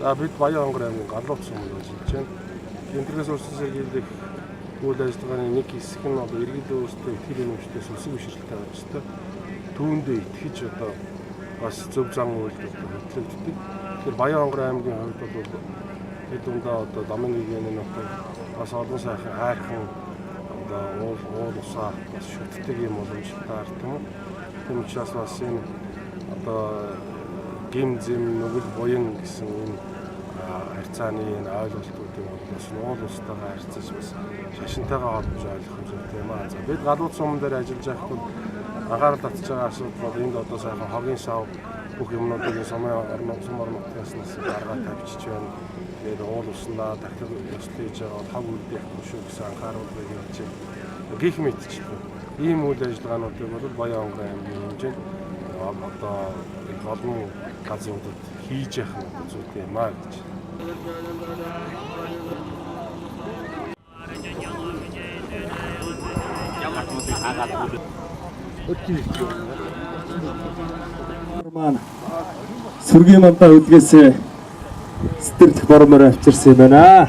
За, бид Баян-Хонгор аймгийн Галууц суманд ажиллаж байна. Энэтхэгээс өрсөн сэргийлэх үйл ажиллагааны нэг хэсэг нь одоо иргэд өөрсдөө итгэл үнэмштэй, сүнслэг бишрэлтэй байх ёстой. Түүндээ итгэж одоо бас зөв зан үйлд одоо хөтлөгддөг. Тэгэхээр Баян-Хонгор аймгийн хувьд бол хэд дундаа одоо замын гигиений нутаг, бас олон сайхан хайрхан одоо уул усаа бас шүтдэг юм боломжтой ард юм. Тийм учраас бас энэ одоо гэм зэм нүгэл буян гэсэн энэ харьцааны энэ ойлголтуудыг бол бас уул устайгаа харьцаж, бас шашинтайгаа холбож ойлгох юм зүйтэй юм аа. За, бид Галууц суман дээр ажиллаж байхад бол анхаарал татж байгаа асуудал бол энд одоо сайхан хогийн сав бүх юмнуудыг сумын орон сум орон нутгаас гаргаад тавьчихж байна. Тэгээд уул уснаа дахлаг ёслол хийж байгаа бол хог үлдээхгүй шүү гэсэн анхааруулгыг хийж байна. Гэх мэтчлэн ийм үйл ажиллагаануудыг бол Баян-Хонгор аймгийн хэмжээнд одоо их олон газруудад хийж явах нь одоо зүйтэй юм аа гэж. Маань сүргийн мандаа үлгээс сэтгэлдэх бормоор авчирсан юм байна.